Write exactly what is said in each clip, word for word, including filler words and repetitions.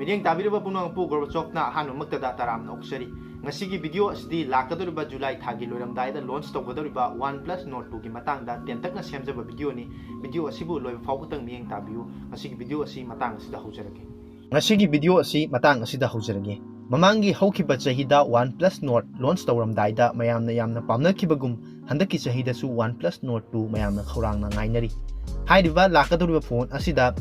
ꯃꯤꯠꯌꯦꯡ ꯇꯥꯕꯤꯔꯤꯕ ꯄꯨꯝꯅꯃꯛꯄꯨ ꯒꯣꯔꯕꯆꯣꯞꯅ ꯑꯍꯥꯟꯕꯃꯛꯇꯗ ꯇꯔꯥꯝꯅ ꯑꯣꯛꯆꯔꯤ꯫ ꯉꯁꯤꯒꯤ ꯚꯤꯗꯤꯑꯣ ꯑꯁꯤꯗꯤ ꯂꯥꯛꯀꯗꯧꯔꯤꯕ ꯖꯨꯂꯥꯏ ꯊꯥꯒꯤ ꯂꯣꯏꯔꯝꯗꯥꯏꯗ ꯂꯣꯟꯆ ꯇꯧꯒꯗꯧꯔꯤꯕ OnePlus Nord two ꯒꯤ ꯃꯇꯥꯡꯗ ꯇꯦꯟꯇꯛꯅ ꯁꯦꯝꯖꯕ ꯚꯤꯗꯤꯑꯣꯅꯤ꯫ ꯚꯤꯗꯤꯑꯣ ꯑꯁꯤꯕꯨ ꯂꯣꯏꯕ ꯐꯥꯎꯕꯇꯪ ꯃꯤꯠꯌꯦꯡ ꯇꯥꯕꯤꯌꯨ꯫ ꯉꯁꯤꯒꯤ ꯚꯤꯗꯤꯑꯣ ꯑꯁꯤ ꯃꯇꯥꯡ ꯑꯁꯤꯗ ꯍꯧꯖꯔꯒꯦ꯫ ꯉꯁꯤꯒꯤ ꯚꯤꯗꯤꯑꯣ ꯑꯁꯤ ꯃꯇꯥꯡ ꯑꯁꯤꯗ ꯍꯧꯖꯔꯒꯦ꯫ ꯃꯃꯥꯡꯒꯤ ꯍꯧꯈꯤꯕ ꯆꯍꯤꯗ OnePlus Nord ꯂꯣꯟꯆ ꯇꯧꯔꯝꯗꯥꯏꯗ ꯃꯌꯥꯝꯅ ꯌꯥꯝꯅ ꯄꯥꯝꯅꯈꯤꯕꯒꯨꯝ, ꯍꯟꯗꯛꯀꯤ ꯆꯍꯤꯗꯁꯨ OnePlus Nord two ꯃꯌꯥꯝꯅ ꯈꯧꯔꯥꯡꯅ ꯉꯥꯏꯅꯔꯤ꯫ ꯍꯥꯏꯔꯤꯕ ꯂꯥꯛꯀꯗꯧꯔꯤꯕ ꯐꯣꯟ ꯑꯁꯤꯗ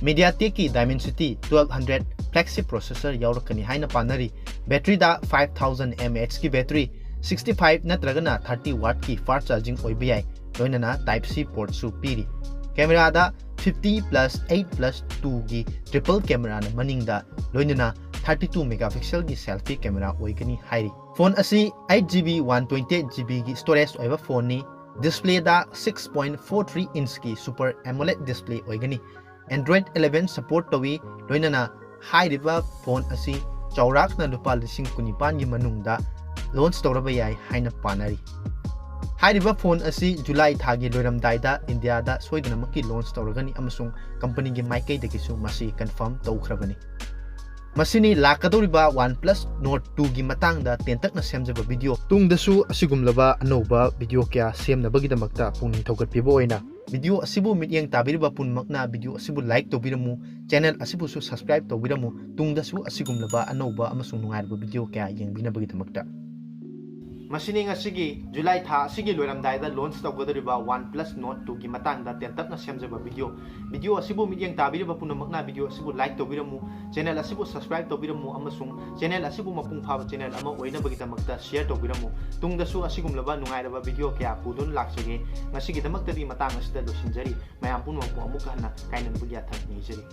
MediaTekꯀꯤ Dimensity twelve hundred flagship processor ꯌꯥꯎꯔꯛꯀꯅꯤ ꯍꯥꯏꯅ ꯄꯥꯅꯔꯤ꯫ ꯕꯦꯇ꯭ꯔꯤꯗ five thousand mAhꯀꯤ ꯕꯦꯇ꯭ꯔꯤ, sixty five ꯅꯠꯇ꯭ꯔꯒꯅ thirty wattꯀꯤ fast charging ꯑꯣꯏꯕ ꯌꯥꯏ, ꯂꯣꯏꯅꯅ Type-C portꯁꯨ ꯄꯤꯔꯤ꯫ ꯀꯦꯃꯦꯔꯥꯗ fifty plus eight plus twoꯒꯤ triple cameraꯅ ꯃꯅꯤꯡꯗ, ꯂꯣꯏꯅꯅ thirty two megapixelꯒꯤ selfie camera ꯑꯣꯏꯒꯅꯤ ꯍꯥꯏꯔꯤ꯫ ꯐꯣꯟ ꯑꯁꯤ eight GB, one twenty eight GBꯒꯤ storage ꯑꯣꯏꯕ ꯐꯣꯟꯅꯤ꯫ Displayꯗ six point four three inchꯀꯤ Super AMOLED display ꯑꯣꯏꯒꯅꯤ꯫ Android eleven support ꯇꯧꯏ, ꯂꯣꯏꯅꯅ ꯍꯥꯏꯔꯤꯕ ꯐꯣꯟ ꯑꯁꯤ ꯆꯥꯎꯔꯥꯛꯅ ꯂꯨꯄꯥ ꯂꯤꯁꯤꯡ ꯀꯨꯟꯅꯤꯄꯥꯟꯒꯤ ꯃꯅꯨꯡꯗ ꯂꯣꯟꯆ ꯇꯧꯔꯕ ꯌꯥꯏ ꯍꯥꯏꯅ ꯄꯥꯅꯔꯤ꯫ ꯍꯥꯏꯔꯤꯕ ꯐꯣꯟ ꯑꯁꯤ ꯖꯨꯂꯥꯏ ꯊꯥꯒꯤ ꯂꯣꯏꯔꯝꯗꯥꯏꯗ ꯏꯟꯗꯤꯌꯥꯗ ꯁꯣꯏꯗꯅꯃꯛꯀꯤ ꯂꯣꯟꯆ ꯇꯧꯔꯒꯅꯤ ꯑꯃꯁꯨꯡ ꯀꯝꯄꯅꯤꯒꯤ ꯃꯥꯏꯀꯩꯗꯒꯤꯁꯨ ꯃꯁꯤ ꯀꯟꯐꯥꯔꯝ ꯇꯧꯈ꯭ꯔꯕꯅꯤ꯫ ꯃꯁꯤꯅꯤ ꯂꯥꯛꯀꯗꯧꯔꯤꯕ OnePlus Nord two ꯒꯤ ꯃꯇꯥꯡꯗ ꯇꯦꯟꯇꯛꯅ ꯁꯦꯝꯖꯕ ꯚꯤꯗꯤꯑꯣ꯫ ꯇꯨꯡꯗꯁꯨ ꯑꯁꯤꯒꯨꯝꯂꯕ ꯑꯅꯧꯕ ꯚꯤꯗꯤꯑꯣ ꯀꯌꯥ ꯁꯦꯝꯅꯕꯒꯤꯗꯃꯛꯇ ꯄꯨꯛꯅꯤꯡ ꯊꯧꯒꯠꯄꯤꯕ ꯑꯣꯏꯅ ꯚꯤꯗꯤꯑꯣ ꯑꯁꯤꯕꯨ ꯃꯤꯠꯌꯦꯡ ꯇꯥꯕꯤꯔꯤꯕ ꯄꯨꯝꯅꯃꯛꯅ ꯚꯤꯗꯤꯑꯣ ꯑꯁꯤꯕꯨ like ꯇꯧꯕꯤꯔꯝꯃꯨ, channel ꯑꯁꯤꯕꯨꯁꯨ subscribe ꯇꯧꯕꯤꯔꯝꯃꯨ, ꯇꯨꯡꯗꯁꯨ ꯑꯁꯤꯒꯨꯝꯂꯕ ꯑꯅꯧꯕ ꯑꯃꯁꯨꯡ ꯅꯨꯡꯉꯥꯏꯔꯕ ꯚꯤꯗꯤꯑꯣ ꯀꯌꯥ ꯌꯦꯡꯕꯤꯅꯕꯒꯤꯗꯃꯛꯇ꯫ ꯃꯁꯤꯅꯤ ꯉꯁꯤꯒꯤ ꯖꯨꯂꯥꯏ ꯊꯥ ꯑꯁꯤꯒꯤ ꯂꯣꯏꯔꯝꯗꯥꯏꯗ ꯂꯣꯟꯆ ꯇꯧꯒꯗꯧꯔꯤꯕ OnePlus Nord two ꯒꯤ ꯃꯇꯥꯡꯗ ꯇꯦꯟꯇꯛꯅ ꯁꯦꯝꯖꯕ ꯚꯤꯗꯤꯑꯣ꯫ ꯚꯤꯗꯤꯑꯣ ꯑꯁꯤꯕꯨ ꯃꯤꯠꯌꯦꯡ ꯇꯥꯕꯤꯔꯤꯕ ꯄꯨꯝꯅꯃꯛꯅ ꯚꯤꯗꯤꯑꯣ ꯑꯁꯤꯕꯨ like ꯇꯧꯕꯤꯔꯝꯃꯨ, channel ꯑꯁꯤꯕꯨ subscribe ꯇꯧꯕꯤꯔꯝꯃꯨ ꯑꯃꯁꯨꯡ channel ꯑꯁꯤꯕꯨ ꯃꯄꯨꯡ ꯐꯥꯕ channel ꯑꯃ ꯑꯣꯏꯅꯕꯒꯤꯗꯃꯛꯇ share ꯇꯧꯕꯤꯔꯝꯃꯨ꯫ ꯇꯨꯡꯗꯁꯨ ꯑꯁꯤꯒꯨꯝꯂꯕ ꯅꯨꯡꯉꯥꯏꯔꯕ ꯚꯤꯗꯤꯑꯣ ꯀꯌꯥ ꯄꯨꯗꯨꯅ ꯂꯥꯛꯆꯒꯦ꯫ ꯉꯁꯤꯒꯤꯗꯃꯛꯇꯗꯤ ꯃꯇꯥꯡ ꯑꯁꯤꯗ ꯂꯣꯏꯁꯤꯟꯖꯔꯤ꯫ ꯃꯌꯥꯝ ꯄꯨꯝꯅꯃꯛꯄꯨ ꯑꯃꯨꯛꯀ ꯍꯟꯅ ꯀꯥꯏꯅꯅꯕꯒꯤ ꯌꯥꯊꯪ ꯅꯤꯖꯔꯤ꯫